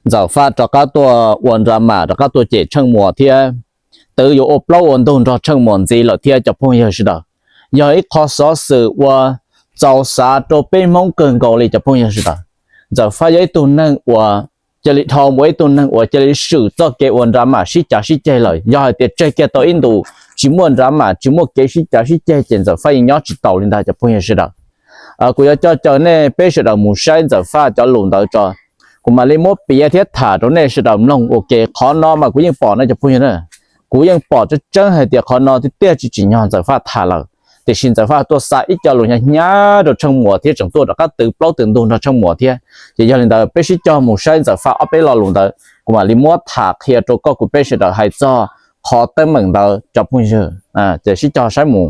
Ntxawm Faj rov qab tuaj ua drama, rov qab tuaj cem Tsheej Muas thiab twb yuav ua plaub ua ntug nrog Tsheej Muas ntxiv lawm thiab cov phooj ywg sawv daws. Yog ib qho xov xwm uas txaus xav rau peb Hmoob kawg nkaus li cov phooj ywg sawv daws. Ntxawm Faj yog ib tug neeg uas cia li dhau mus, ib tug neeg uas cia li swm txoj kev ua drama sib cav sib ceg lawm. Yog hais tias tseg kiag tau ib ntus tsis muaj drama, tsis muaj kev sib cav sib ceg ces Ntxawm Faj yeej nyob tsis taus li ntag cov phooj ywg sawv daws. Kuv yuav coj caw nej peb sawv daws mus saib Ntxawm Faj cov lus ntawd tso. Kuv mam li muab piav thiab tham rau nej sawv daws mloog ua ke. Qhov no mas kuv yeej pom no cov phooj ywg na, kuv yeej pom tseeb tseeb hais tias qhov no tiag tiag tsis tsim nyog Ntxawm Faj tham lawm. Tiam sis Ntxawm Faj tuaj xa ib co lus hnyav hnyav rau Tsheej Muas thiab tseem tuaj rov qab tw plaub tw ntug nrog Tsheej Muas thiab. Ces yog li ntawd peb sib cog mus saib Ntxawm Faj ob peb lo lus ntawd, kuv mam li muab tham qhia rau koj kuv peb sawv daws hais txog qhov teeb meem ntawd cov phooj ywg. Ces sib cog saib mus.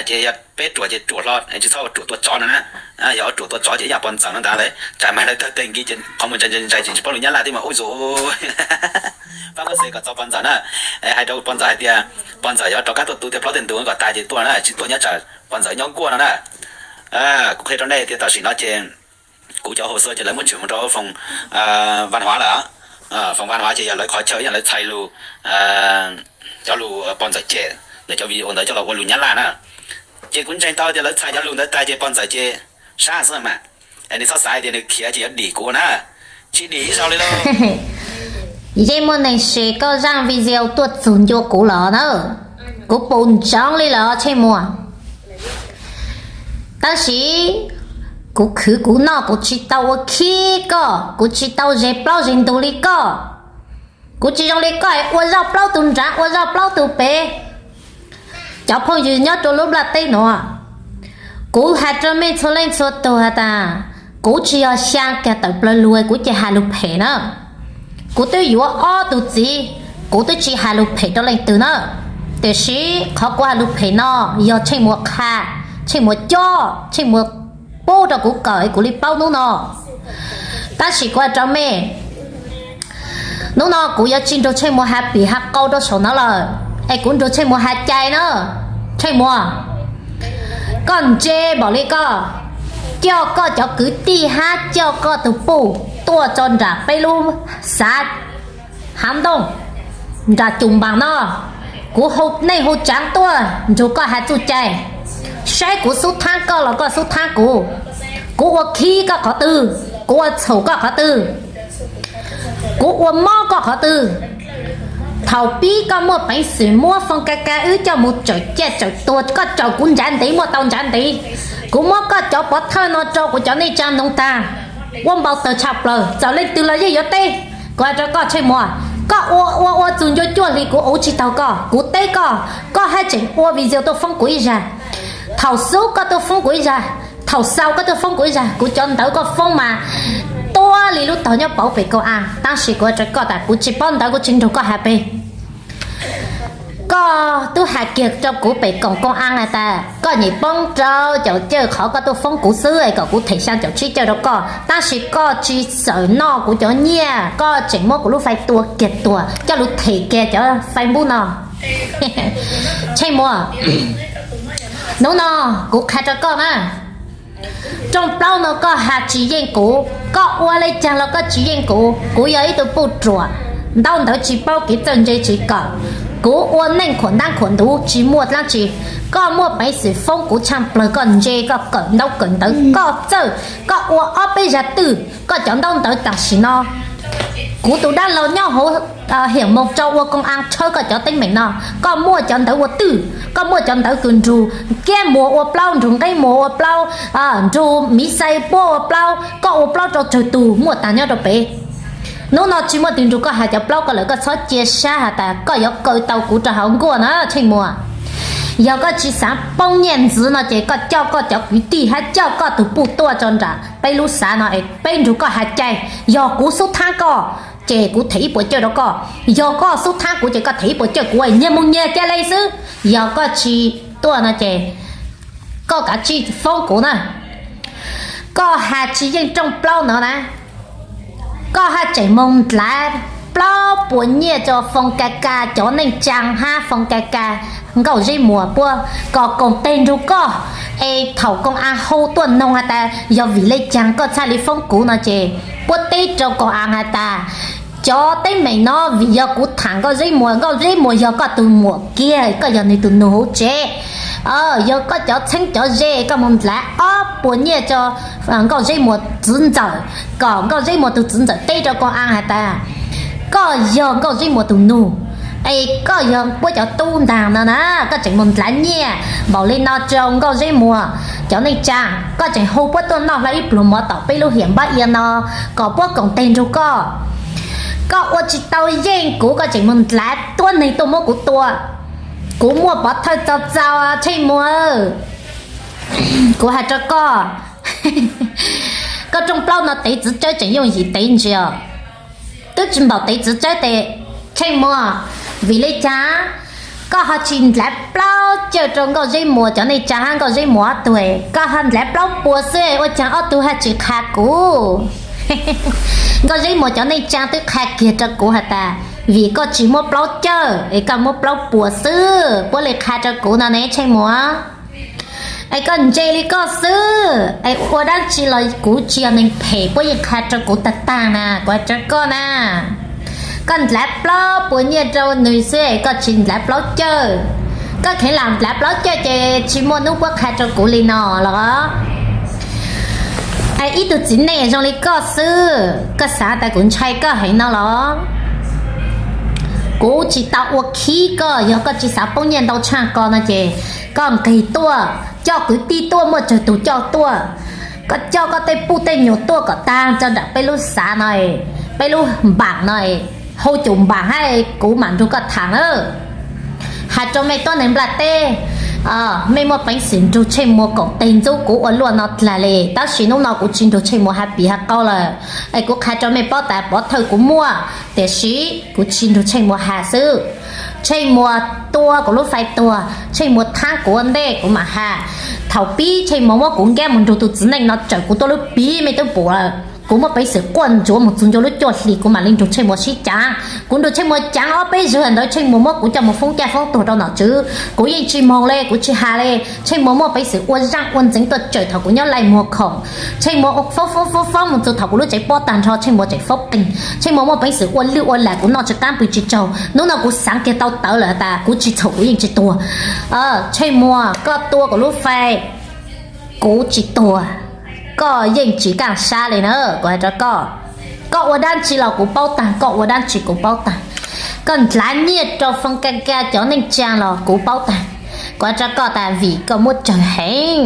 Ces yog peb ruam ces ruam hlo, tsis txhob ua ruam tua tsov no na. Yog ua ruam tua tsov ces ib yam pog Ntxawm no ntag lawm, tsam mas lawv tawg teg nkis ces qhov muag ntsais ntsais ntsais ces tsis paub lus Nyab Laj thiab mas ua zus. Pab muab xav kom txog pog Ntxawm na. Hais rau pog Ntxawm hais tias pog Ntxawm yuav rov qab tuaj tu tias plaub tiaj ntug kom tag ces tuaj na, tsis tuaj nyob tsam pog Ntxawm nyob nkuaj no na. Kuv qhia rau nej tias tam sim no ces kuv cov hồ sơ ces lawv muab tshwm mus rau phòng văn hóa lawm. Phòng văn hóa ces yog lawv qhov chaw, yog lawv txhais lus, cov lus pog Ntxawm cem, yog cov video ntawd coj los ua lus Nyab Laj na. Ces kuv ntseeg tau tias lawv txhais cov lus ntawd tag ces pog Ntxawm ces sab xwb mas. Es nws txhob xav tias nws khiav ces yuav dim kuv na, tsis dim ib zaug li lauj. Yeej muaj neeg se koj zaj video tuaj txug ncua kuv los na, kuv pum ntsoov li lawm Tsheej Muas. Tab sis kuv khwv kuv noj, kuv tsis tau ua khib koj, kuv tsis tau ze plaub ze ntug li koj. Kuv tsis zoo li koj ua zoj plaub tug nrad ua zoj plaub tug pem. Cov phooj ywg nyob rau lub nplaj teb nuav, kuv has rua mej txhua leej txhua tug has tas, kuv tsis yog xyaa kag tawm plawg lug kuv ces has lug phem na. Kuv twb yuav ob tug txiv, kuv twb tsis has lug phem rau leej twg na. Tiam sis qhov kuv has lug phem no yog Tsheej Muas qha, Tsheej Muas coj, Tsheej Muas pub rau kuv kawm es kuv li paub hnub no. Tab sis kuv has rau mej, hnub no kuv yuav tsis nrug Tsheej Muas has pim has qau rau saum no lawm, es kuv nrug Tsheej Muas has cai na. Tsheej Muas, koj ntse npaum li koj coj koj cov kwv tij hab coj koj tug puj tuaj tso nram peb lub xav Hav Ntooj, nram Cum Npas no, kuv hu nej hu tsaav tuaj nrug koj has txuj cai, saib kuv xub thaab koj los koj xub thaab kuv. Kuv ua khib koj qhov twg? Kuv ua txhaum koj qhov twg? Kuv ua mob koj qhov twg? Thaum pib koj muaj peev xwm muab Foom Ka Ka wb coj mus tsawm ciaj tsawm tuag, koj tsawm kuv ntsaav ntev muaj tau ntsaav ntev. Kuv muab koj cov pov thawj no rau kuv cov neej tsaa noog tag, ua npau taws tshaj plaws, txawm leej twg los yeej yuav teb. Kuv has rau koj Tsheej Muas, koj ua ua ua txug ncua cuaj hli kuv ua tsis taug koj, kuv teb koj, koj haj tseem ua video tuaj foob kuv ib zag. Thaum xub koj tuaj foob kuv ib zag, thaum xaus koj tuaj foob kuv ib zag, kuv cov ntawv koj foob mas tuab li lub tog nyob pauv pem koo a. Tab sis kuv has rau koj tas kuv tsis paub ntawv, kuv tsis nrug koj has pem. Koj tub has kiag rau kuv pem koom koo a has tas koj nyem poob rau caum cawj qhov koj tuaj foob kuv xwb es kom kuv them xyaa caum tsib cawj rau koj, tab sis koj tsis txawm noj kuv cov nyiaj, koj tseem muab kuv lub fai tua kiag tuag coj lug them kiag cov Facebook no. Tsheej Muas, hnub no kuv qha rau koj na, rooj plaub no koj has tsis yeej kuv, koj ua le caag los koj tsis yeej kuv. Kuv yog ib tug puj ruam, ntaub ntawv tsis paub, kev txawj ntse tsis kawm. Kuv ua neej khuam ntaab khuam ntuv tsis muaj dlaab tsi. Koj muaj peev xwm foob kuv tshaj plawg, koj ntse, koj kawm ntaub kawm ntawv, koj txawj, koj ua ob peb zag twj, koj cov ntaub ntawv tam sim no kuv tus dab laug nyob hauv hiam moog rau ua koo a tshawb koj cov teeb meem no. Koj muaj cov ntawv ua twj, koj muaj cov ntawv kws nrug Kiab Muas ua plaub, nrug Nqeeb Muas ua plaub, nrug Miv Xais Puab ua plaub, koj ua plaub rau tsawg tug muaj tag nyob rau pem. Hnub no tsis muaj twg nrug koj has cov plaub ko lawm, koj txhob cia sab has tas koj yuav kaw tau kuv rau hauv nkuaj na Tsheej Muas. Yog koj tsis xaav poob nyiaj ntxiv no ces koj coj koj cov kwv tij hab coj koj tug puj tuaj tso nram peb lub xav no es peb nrug koj has cai. Yog kuv xub thaab koj ces kuv them ib puas cawj rau koj, yog koj xub thaab kuv ces koj them ib puas cawj kuv, nyiag moog nyiag ca le xwb. Yog koj tsis tuaj no ces koj kav tsij foob kuv na. Koj has tsis yeej rooj plaub no na, koj haj tseem moog ndlav plaub puas nyiaj rau Foom Ka Ka cov neej tsaa hab Foom Ka Ka nkauj Zeb Muas puab kom koom teg nrug koj. Es thaum koom a hau tuaj noog has tas yog vim le caag koj txhaj li foob kuv no ces puab teb rau koom a has tas Cov teeb meem no vim yog kuv tham Nkauj Zeb Muas, Nkauj Zeb Muas yog koj tus muam kiag, koj yog nws tus nus hauv tsev. Yog koj cov txheeb cov ze, koj mus ntlav ob puas nyiaj rau Nkauj Zeb Muas txwv ntxawm, kom Nkauj Zeb Muas tus txwv ntxawm teb rau koj has tas koj yog Nkauj Zeb Muas tus nus, es koj yog puab cov tub ntaag no na, koj tseem mus ntlav nyiaj npaum li no rau Nkauj Zeb Muas cov neej tsaa, koj tseem hu puab tuaj noj hlo ib pluag mov tom peb lub hiam npab ia no kom puab koom teg nrug koj. Koj ua tsis tau yeej kuv, koj tseem mus ntlav tuab neeg tuaj muab kuv tua. Kuv muaj pov thawj txaus txaus, Tsheej Muas. Kuv has rau koj, koj rooj plaub no tev txiv tsawb tseem yooj yim tev ntsis os. Twb tsis npaum tev txiv tsawb tes, Tsheej Muas, vim li cas koj ho tsis ntlav plaub cawj rau Nkauj Zeb Muas cov neej tsaa hab Nkauj Zeb Muas ob tug, koj ho ntlav plaub puas xwb, ua caag ob tug haj tsis qha kuv? Nkauj Zeb Muas cov neej tsaa twb qha kiag rau kuv has tas vim koj tsis muab plaub cawj es koj muab plaub puas xwb, puab li qha rau kuv no ne Tsheej Muas. Es koj ntse li koj xwb, es ua dab tsi los kuv tsis yog neeg phem, puab yeej qha rau kuv tag tag na, kuv has rau koj na. Koj ntlav plaub puas nyiaj rau nws xwb es koj tsis ntlav plaub cawj. Koj kheev lam ntlav plaub cawj ces tsis muaj hnub puab qha rau kuv li no los? Es ib tug txiv neej zoo li koj xwb, koj xav tas kuv ntshai koj heev no los? Kuv tsis tau ua khib koj, yog koj tsis xav poob nyiaj ntau tshaj ko no ces koj nqis tuaj, coj kwv tij tuaj, muaj tsawg tug coj tuaj. Koj coj koj tej puj tej nyuam tuaj kom tag rau nram peb lub xav no, peb lub npaam no, hauv cum npaam hab kuv mam nrug koj tham na. Has rau mej tuab neeg nplaj teb, mej muaj peev xwm nrug Tsheej Muas koom teg ntxub kuv ua luaj no dlaag le, tab sis hnub no kuv tsis nrug Tsheej Muas has pim has qau lawm. Es kuv qha rau mej paub tas pov thawj kuv muaj, tiam sis kuv tsis nrug Tsheej Muas has xwb. Tsheej Muas tua kuv lub fais tuag, Tsheej Muas thaab kuv ua ntej kuv mam has. Thaum pib Tsheej Muas muab kuv nkab mus nrug tus txiv neej no tsawm kuv tuab lub piv mej twb pum lawm. Kuv muaj peev xwm quaj ntsuav mus txug ncua lub cuaj hlis kuv mam li nrug Tsheej Muas sib caav. Kuv nrug Tsheej Muas caav ob peb zaug ntawd Tsheej Muas muab kuv coj mus foob caj foob tuag rau nom tswv, kuv yeej tsis moog le, kuv tsis has le. Tsheej Muas muaj peev xwm ua zaaj ua ntxeev tuaj tsawm thaum kuv nyob laij muag khoom. Tsheej Muas foob foob foob foob mus txug thaum kuv lub tsev pob tag nrho Tsheej Muas tseem foob qeeg. Tsheej Muas muaj peev xwm ua lwj ua lam kuv noj tsis qaab pw tsis tsaug. Hnub no kuv xaav kiag tau tawv lawm tas kuv tsis txhaum kuv yeej tsis tuag. Tsheej Muas, koj tua kuv lub fais, kuv tsis tuag, koj yeej tsis kaaj sab li na, kuv has rau koj. Koj ua dab tsi los kuv paub taag, koj ua dab tsi kuv paub taag. Koj ndlav nyiaj rau Foo Ka Ka cov neej tsaa los kuv paub taag. Kuv has rau koj tas vim koj muab tsawg heev.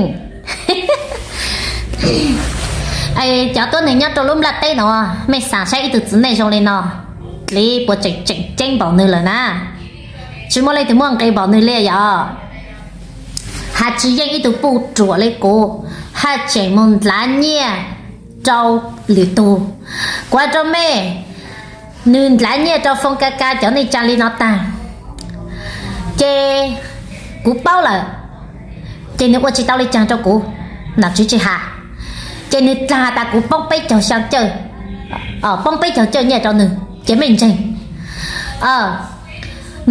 Cov tuab neeg nyob rau lub nplaj teb no, mej xaav saib ib tug txiv neej zoo li no, dliv puas tseem tseem ceeb npaum nwg lawm na? Tsis muaj leej twg muaj nqi npaum nwg li yog. Has tsis yeej ib tug puj ruam li kuv, haj tseem mus ndlav nyiaj rau lwm tug. Kuv has rau mej, nwg ndlav nyiaj rau Foo Ka Ka cov neej tsaa li no taag, ces kuv paub lawm, ces nwg ua tsis tau li caag rau kuv, nom tswv tsis has, ces nwg dlaag has tas kuv poob peb caug xyaa cawj, poob peb caug cawj nyiaj rau nwg ces mej ntseeg.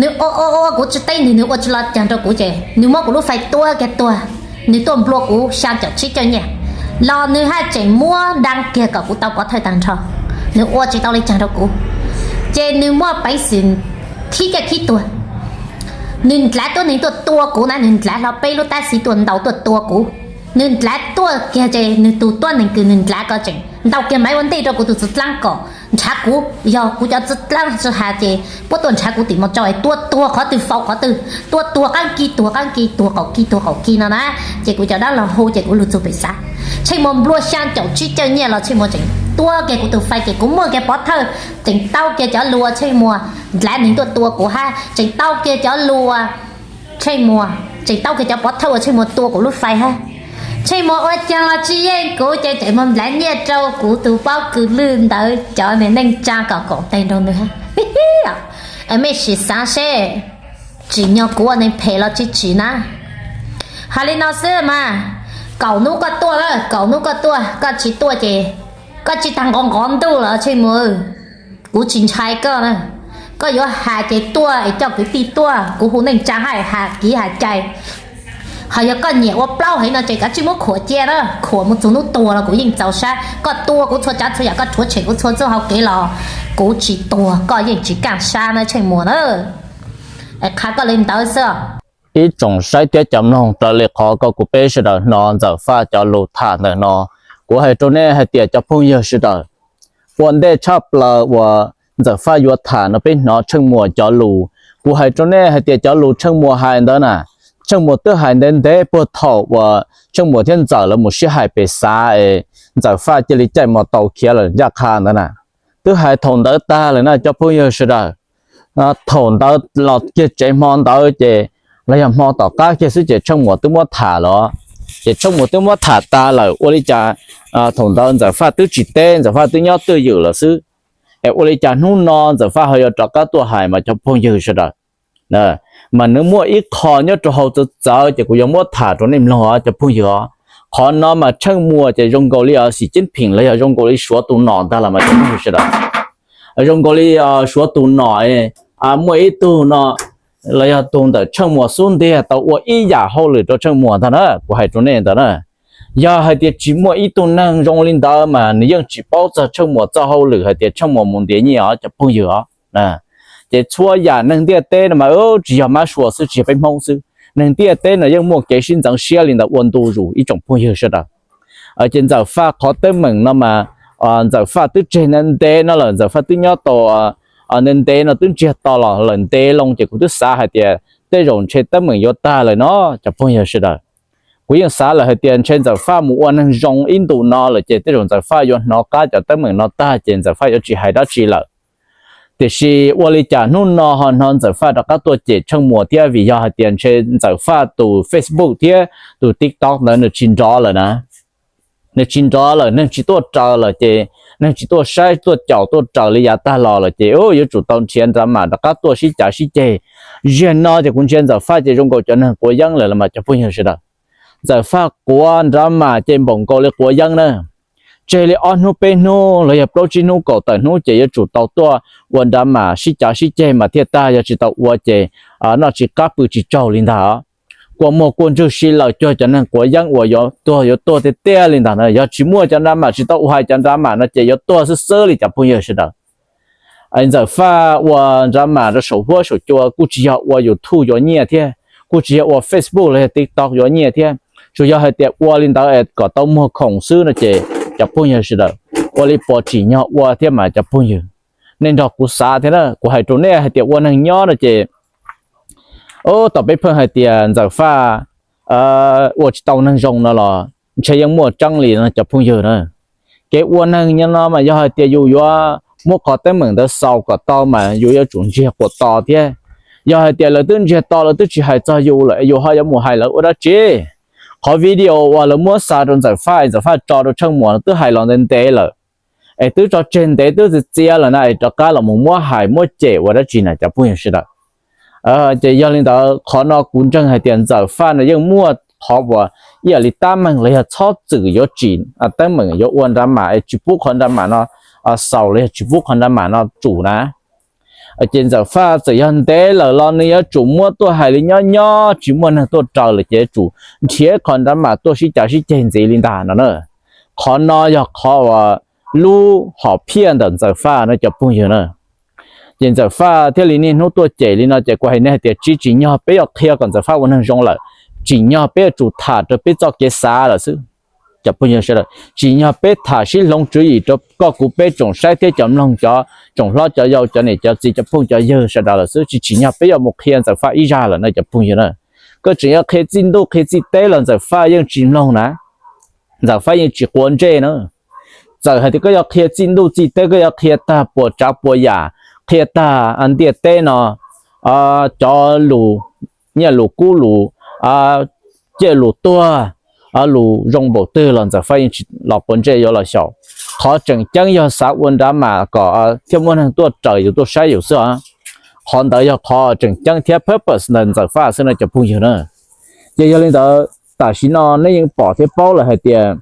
Nwg ua ua ua kuv tsis teb nwg, nwg ua tsis los caag rau kuv ces nwg muab kuv lub fais tua kiag tuag, nwg tuaj nplua kuv xyaa caum tsib cawj nyiaj, los nwg haj tseem muab nrag kiag kom kuv tau pov thawj taag nrho. Nwg ua tsis tau li caag rau kuv, ces nwg muaj peev xwm khib caj khib tuag. Nwg ndlav tuab neeg tuaj tua kuv na, nwg ndlav hlo peb lub tab xiv tuaj ntaus tuaj tua kuv. Nwg ndlav tuaj kiag ces nwg tus tuab neeg kws nwg ndlav ko tseem ntaus kiag maiv ua ntej rau kuv tus txiv dlaab kom nrhav kuv, yog kuv cov txiv dlaab tsi has ces puab tuaj nrhav kuv tim mus tsau, tuaj tuag qhov twg faus qhov twg, tuaj tuag qaab kis tuag qaab kis, tuag qaum kis tuag qaum kis no na. Ces kuv cov dlaab laug hu ces kuv lug txug pem xav, Tsheej Muas nplua xyaa caum tsib cawj nyiaj los Tsheej Muas tseem tua kiag kuv tus fais ces kuv muaj kiag pov thawj, tseem tau kiag cov lus Tsheej Muas ndlav neeg tuaj tua kuv hab, tseem tau kiag cov lus Tsheej Muas, tseem tau kiag cov pov thawj uas Tsheej Muas tua kuv lub fais hab. Tsheej Muas ua caag los tsis yeej kuv ces tseem mus ndlav nyiaj rau kuv tus paub kws lwj ntawd cov neeg tsaa kom koom teg nrug nwg hab. Mej sim xaav seb, tsim nyog kuv ua neeg phem los tsis tsim na? Has li no xwb mas, kaum nub koj tuaj, kaum nub koj tuaj, koj tsis tuaj ces koj tsis taag nqov nqov ntuj los Tsheej Muas, kuv tsis ntshai koj na. Koj yuav has ces tuaj es coj kwv tij tuaj, kuv hu neej tsaa hab has kiv has cai. Ho yog koj nyiam ua plaub heev no ces kav tsij muab khuam cia na, khuam mus txog hnub tuag los kuv yeej txaus sab. Koj tua kuv txhua tsav txhua yam, koj rhuav tshem kuv txhua txoj hau kev los kuv tsis tuag, koj yeej tsis kaj sab na Tsheej Muas na. Qha koj li ntawd xwb. Ib tsoom saib thiab cov mloog, raws li qhov koj kuv peb sawv daws hnov Ntxawm Faj cov lus tham ntawm no, kuv hais rau nej hais tias cov phooj ywg sawv daws, ua ntej tshaj plaws uas Ntxawm Faj yuav tham no peb hnov Tsheej Muas cov lus. Kuv hais rau nej hais tias cov lus Tsheej Muas hais ntawd na, Tsheej Muas twb hais ntev ntev puag thaum uas Tsheej Muas thiab Ntxawm lawv mus sib hais pem xav es Ntxawm Faj cia li caij mos taus khiav lawm ncaj qha ntawd na. Twb hais thaum ntawd tag lawm na cov phooj ywg sawv daws. Thaum ntawd los kiag tsev hmo ntawd ces los yog hmo tom qab kiag xwb ces Tsheej Muas twb muab tham lawm. Ces Tsheej Muas twb muab tham tas lawm, ua li cas thaum ntawd Ntxawm Faj twb tsis teb, Ntxawm Faj twb nyob twj ywm lawm xwb. Es ua li cas hnub no Ntxawm Faj ho yuav rov qab tuaj hais mas cov phooj ywg sawv daws, mas nws muaj ib qho nyob rau hauv txawv txawv ces kuv yuav muab tham rau nej mloog os cov phooj ywg os. Qhov no mas Tsheej Muas ces zoo nkaus li Xi Jinping los yog zoo nkaus li Suav tus nom ntag los mas cov phooj ywg sawv daws. Zoo nkaus li Suav tus nom, muaj ib tug no los yog tus ntawm Tsheej Muas xub ntiag tau ua ib yam hauj lwm rau Tsheej Muas ntag na, kuv hais rau nej ntawd na. Yog hais tias tsis muaj ib tug neeg zoo li ntawd mas nws yeej tsis paub txog Tsheej Muas txoj hauj lwm hais tias Tsheej Muas mus ntiav nyiaj os cov phooj ywg os. Ces txhua yam neeg ntiaj teb no mas tsis yog mab sua xwb, tsis yog peb Hmoob xwb, neeg ntiaj teb no yeej muaj kev sib ntxeev siab li ntawd ua ntu zus ib tsoom phooj ywg sawv daws. Ces Ntxawm Faj qhov teeb meem no mas Ntxawm Faj twb tseg ntev ntev no lawm, Ntxawm Faj twb nyob tau ntev ntev no twb ntsiag to los lawm ntev loo ces kuv twb xav hais tias tej zaum ntshe teeb meem yuav tag lawm no cov phooj ywg sawv daws. Kuv yeej xav lawm hais tias ntshe Ntxawm Faj mus ua neeg zoo ib ntus no lawm ces tej zaum Ntxawm Faj yuav hnov qab cov teeb meem no tag ces Ntxawm Faj yuav tsis hais dab tsi lawm. Tiam sis ua li cas hnub no ho hnov Ntxawm Faj rov qab tuaj cem Tsheej Muas thiab, vim yog hais tias ntshe Ntxawm Faj tus Facebook thiab tus TikTok ntawd nws tsis nrov lawm na. Nws tsis nrov lawm, neeg tsis tuaj raws lawm ces, neeg tsis tuaj saib tuaj caum tuaj raws li yav tag los lawm ces yuav tsum tau nrhiav nrab mas rov qab tuaj sib cav sib ceg. Ziag no ces kuv ntsia Ntxawm Faj ces zoo nkaus cov neeg quav yeeb lawm los mas cov phooj ywg sawv daws. Ntxawm Faj quav nrab mas ces npaum nkaus li quav yeeb na. Tseg li ob hnub peb hnub los yog plaub tsib hnub kaum tawm hnub ces yuav tsum tau tuaj ua nrab mas sib cav sib ceg mas thiaj tag, yog tsis tau ua ces noj tsis qab pw tsis tsaug li ntag. Kua muag kua ntswg si lawm cuag cov neeg quav yeeb uas yuav tuag yuav tuag tiag tiag li ntag na. Yog tsis muaj cov nrab mas, tsis tau ua hais cov nrab mas no ces yuav tuag xwb xwb li cov phooj ywg sawv daws. Ntxawm Faj ua nrab mas rau saum huab saum cua kuj tsis yog ua YouTube yuav nyiaj thiab, kuj tsis yog ua Facebook los yog TikTok yuav nyiaj thiab, tsuas yog hais tias ua li ntawd es kom tau muag khoom xwb no ces cov phooj ywg sawv daws, ua li puas tsim nyog ua thiab mas cov phooj ywg. Nej nrog kuv xav thiab na, kuv hais rau nej hais tias ua neeg nyob no ces, tom peb pheej hais tias Ntxawm Faj ua tsis tau neeg zoo no los ntshe yeej muaj tseeb li no cov phooj ywg na. Kev ua neeg nyob no mas yog hais tias yus yuav muab qhov teeb meem ntawd xaus kom tau mas yus yuav tsum ntsiag quas to thiab. Yog hais tias lawv twb ntsiag to lawv twb tsis hais txog yus lawm es yus ho yuav mus hais lawv ua dab tsi? Qhov video uas lawv muab xa rau Ntxawm Faj, Ntxawm Faj tso rau Tsheej Muas twb hais los ntev ntev lawm, es twb tso tseg ntev twb txias txias lawm na es rov qab los mus muab hais muab cem ua dab tsi na cov phooj ywg sawv daws. Ces yog li ntawd qhov no kuv ntseeg hais tias Ntxawm Faj no yeej muaj qhov uas ib yam li tab meeg los yog txhob txwm yuav tsim teeb meem yuav ua nrab mam es tsis pub qhov nrab mam no xaus los yog tsis pub qhov nrab mam no tsum na. Ces Ntxawm Faj txawm yog ntev lawm los nws yuav tsum muab tuaj hais li nyob nyob tsis muaj neeg tuaj raws lawm ces yuav tsum nrhiav qhov nrab mam tuaj sib cav sib ceg ntxiv li ntag no na. Qhov no yog qhov uas lub hom phiaj ntawm Ntxawm Faj no cov phooj ywg na. Ces Ntxawm Faj thiaj li niaj hnub tuaj cem li no ces kuv hais nej hais tias tsis tsim nyog peb yuav qhia kom Ntxawm Faj ua neeg zoo lawm, tsim nyog peb yuav tsum tham rau peb txoj kev xav lawm xwb. Cov phooj ywg sawv daws, tsim nyog peb tham sib hloov tswv yim rau koj kuv peb tsoom saib thiab cov mloog, cov tsoom hlob cov yau, cov niam cov txiv, cov phooj cov ywg sawv daws lawm xwb, tsis tsim nyog peb yuav mus qhia Ntxawm Faj ib zaj lawm na cov phooj ywg na. Koj tseem yuav qhia txij ntuj qhia txij teb los Ntxawm Faj yeej tsis mloog na, Ntxawm Faj yeej tsis quav ntsej na. Txawm hais tias koj yuav qhia txij ntuj txij teb, koj yuav qhia tag puas tsav puas yam, qhia tag ntiaj teb no cov lus, nyiaj lus kub lus, ciaj lus tuag, lus zoo npaum twg los Ntxawm Faj yeej tsis los quav ntsej yuav los xyaum. Qhov tseem ceeb yog xav ua nrab mam kom thiaj muaj neeg tuaj raws yus tuaj saib yus xwb os. Qhov ntawd yog qhov tseem ceeb thiab purpose ntawm Ntxawm Faj xwb no cov phooj ywg na. Ces yog li ntawd tam sim no nej yeej pom thiab paub lawm hais tias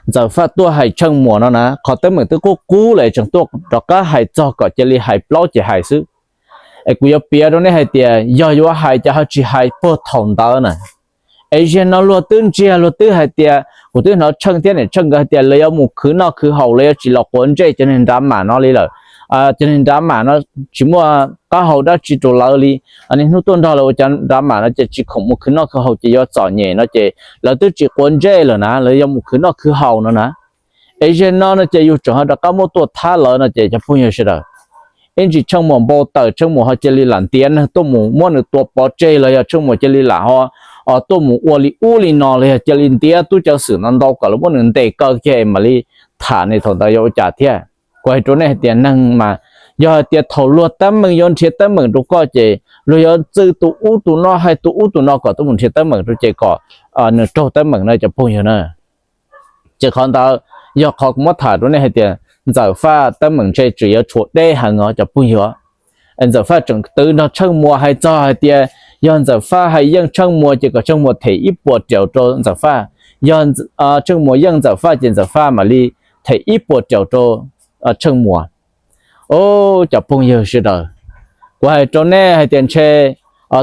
Ntxawm Faj tuaj hais Tsheej Muas no na, qhov teeb meem twb qub qub lawm tseem tuaj rov qab hais txog kom cia li hais plaub ces hais xwb. Es kuv yuav piav rau nej hais tias yog yuav hais ces ho tsis hais puag thaum ntawd na, Es zaum no luag twb ntsiag, luag twb hais tias, kuv twb hnov Tsheej thiab niam Tsheej nkawd hais tias lawv yuav mus khwv noj khwv haus, lawv yuav tsis los quav ntsej cov neeg nrad mam no li lawm. Cov neeg nrad mam no tsis muaj qab hau dab tsi rau lawv li. Niaj hnub tuaj nrog lawv ua cov nrad mam no ces tsis khoom mus khwv noj khwv haus ces yuav txom nyem no ces lawv twb tsis quav ntsej lawm na, lawv yuav mus khwv noj khwv haus no na. Es zaum no no ces yus tseem ho rov qab muab tuaj thab lawv no ces cov phooj ywg sawv daws, ib ntsis Tsheej Muas npau taws, Tsheej Muas ho cia li lam ntiav neeg tuaj mus muab nws tua pov tseg los yog Tsheej Muas cia li lam ho tuaj mus ua li ub li no los yog cia li ntiav tub ceev xwm no ntau kom lawv muab nws ntes kaw kiag es mam li tham ne, thaum ntawd yuav ua cas thiab. Kuv hais rau nej hais tias neeg mas yog hais tias thaum luag teeb meem yuav nrhiav teeb meem rau koj ces luag yuav txwj tus ub tus no, hais tus ub tus no kom tuaj mus nrhiav teeb meem rau ces kom nws raug teeb meem na cov phooj ywg na. Ces qhov ntawd yog qhov kuv muab tham rau nej hais tias Ntxawm Faj teeb meem ntshe tseem yuav tshuav deb heev os cov phooj ywg. Ntxawm Faj tseem twv nrog Tsheej Muas hais txog hais tias yog Ntxawm Faj hais yeej Tsheej Muas ces kom Tsheej Muas them ib puas riaum rau Ntxawm Faj. Yog Tsheej Muas yeej Ntxawm Faj ces Ntxawm Faj mam li them ib puas riaum rau Tsheej Muas. Cov phooj ywg sawv daws, kuv hais rau nej hais tias ntshe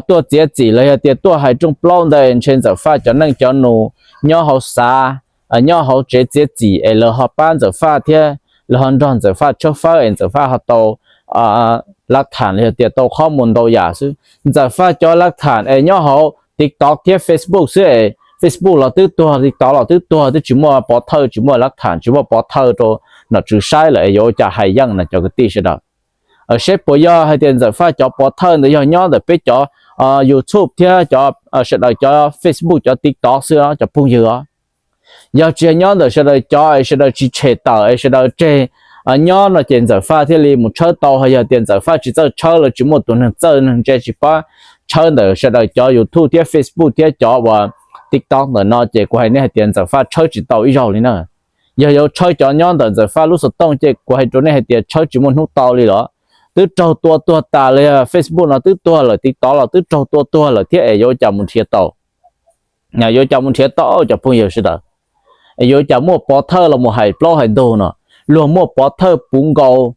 tuaj txiav txim los yog tias tuaj hais rooj plaub ntawd ntshe Ntxawm Faj cov neej cov nus nyob hauv xav, nyob hauv tsev txiav txim es lawv ho pab Ntxawm Faj thiab lawv ho nrog Ntxawm Faj tshawb fawb es Ntxawm Faj ho tau lab tham los yog tias tau qhob mus ntau yam xwb. Ntxawm Faj cov lab tham es nyob hauv TikTok thiab Facebook xwb es Facebook los twb tuag, TikTok los twb tuag, twb tsis muaj pov thawj, tsis muaj lab tham, tsis muaj pov thawj rau nom tswv saib lawm es yuav ua cas hais yeej no cov kwv tij sawv daws. Seb puas yog hais tias Ntxawm Faj cov pov thawj ntawd yog nyob ntawm peb cov YouTube thiab cov sawv daws cov Facebook cov TikTok xwb os cov phooj ywg os. Yog tsis yog nyob ntawm sawv daws cov es sawv daws tsis tshem tawm es sawv daws tseg nyob no ces Ntxawm Faj thiaj li mus tshawb tau. Ho yog tias Ntxawm Faj tsis txawj tshawb, lawv tsis muaj tus neeg txawj neeg ntse tsis pab tshawb ntawm sawv daws cov YouTube thiab Facebook thiab cov uas TikTok ntawm no ces kuv hais nej hais tias Ntxawm Faj tshawb tsis tau ib zaug li na. Yog yuav tshawb cov nyob ntawm Ntxawm Faj lub xov tooj ces kuv hais rau nej hais tias tshawb tsis muaj hnub tau li los. Twb raug tua tuag tas li, Facebook no twb tuag lawm, TikTok los twb raug tua tuag lawm thiab es yuav ua cas mus nrhiav tau? Yuav ua cas mus nrhiav tau cov phooj ywg sawv daws? Es yuav ua cas muaj pov thawj los mus hais plaub hais ntug no? Luag muaj pov thawj puv nkaus,